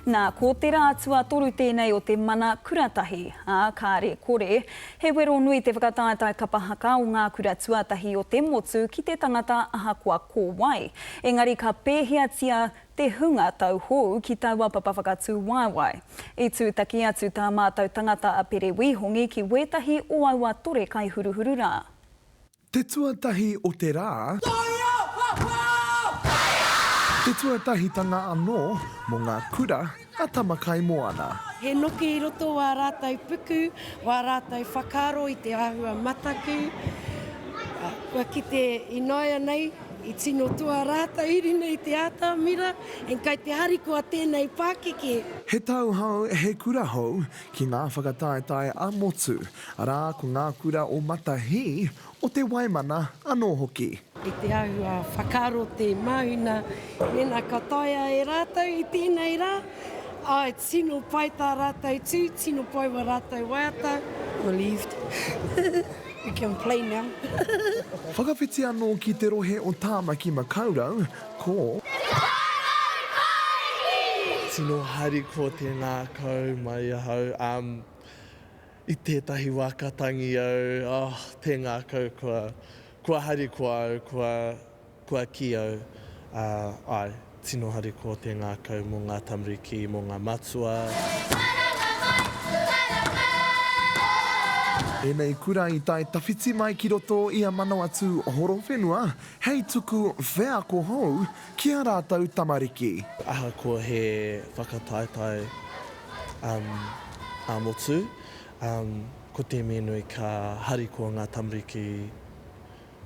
Nā, ko te rā tuatoru tēnei o te mana kuratahi, ā, kāre kore, he wero nui te whakataetae kapa haka o ngā kura tuatahi o te motu ki te tangata ahakoa ko wai. Engari ka pēheatia te hunga tauhou ki taua papa whakatū waewae? I tūtaki atu tā mātou tangata a Pere Wīhongi ki wētahi o aua tore kaihuruhuru rā. Te tuatahi o te rā. Te tuatahitanga anō mō ngā kura a Tamakaimoana. He noke i roto wā rātou puku, wā rātou whakaaro i te āhua mataku. Kua kite ināianei, i tino toa rātou i runga i te atamira, and kai te harikoa tēnei pākeke. He tau hou, he kura hou, ki ngā whakataetae ā-motu, arā, ko ngā kura o Matahī, o Te Waimana anō hoki. I te āhua whakaaro te māhuna mēnā ka taea e rātou i tēnei rā, āe, tino pai tā rātou tū, tino pai wā rātou waiata. Relieved. We can play now. Whakawhiti anō ki te rohe o Tāmaki Makaurau, ko. Tino harikoa te ngākau mai ahau. Um, i tētahi wā ka tangi au, oh, te ngākau kua, kua harikoa au, kua, kua kī au, uh, āe, tino harikoa te ngākau mō ngā tamariki, mō ngā matua. Ēnei kura i tae tawhiti mai ki roto i a Manawatū Horowhenua hei tuku wheako hou ki a rātou tamariki. Ahakoa he whakataetae ā-motu, ko te mea nui ka harikoa ngā tamariki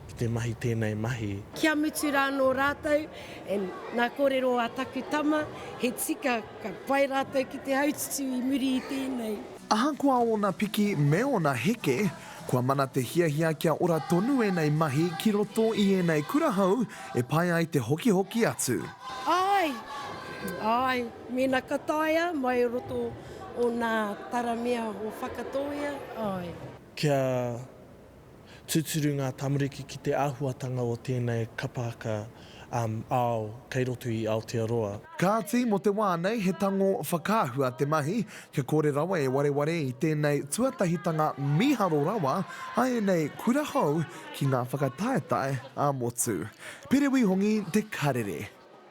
ki te mahi tēnei mahi. Kia mutu rā nō rātou, and nā kōrero a taku tama, he tika ka pai rātou ki te haututu i muri i tēnei. Ahakoa ōna piki me ōna heke, Kua mana te hiahia kia ora tonu ēnei mahi ki roto i ēnei kura hou e pai ai te hokihoki atu. Āe, āe, mēnā ka taea mai roto o nā taramea o Whakatōhea, āe. Kia tūturu ngā tamariki ki te āhuatanga o tēnei kapa haka ao kei roto i Aotearoa. Kāti, mō te wā nei he tango whakaahua te mahi, kia kore rawa e wareware i tēnei tuatahitanga mīharo rawa a ēnei kura hou ki ngā whakataetae ā-motu. Pere Wihongi, Te Karere.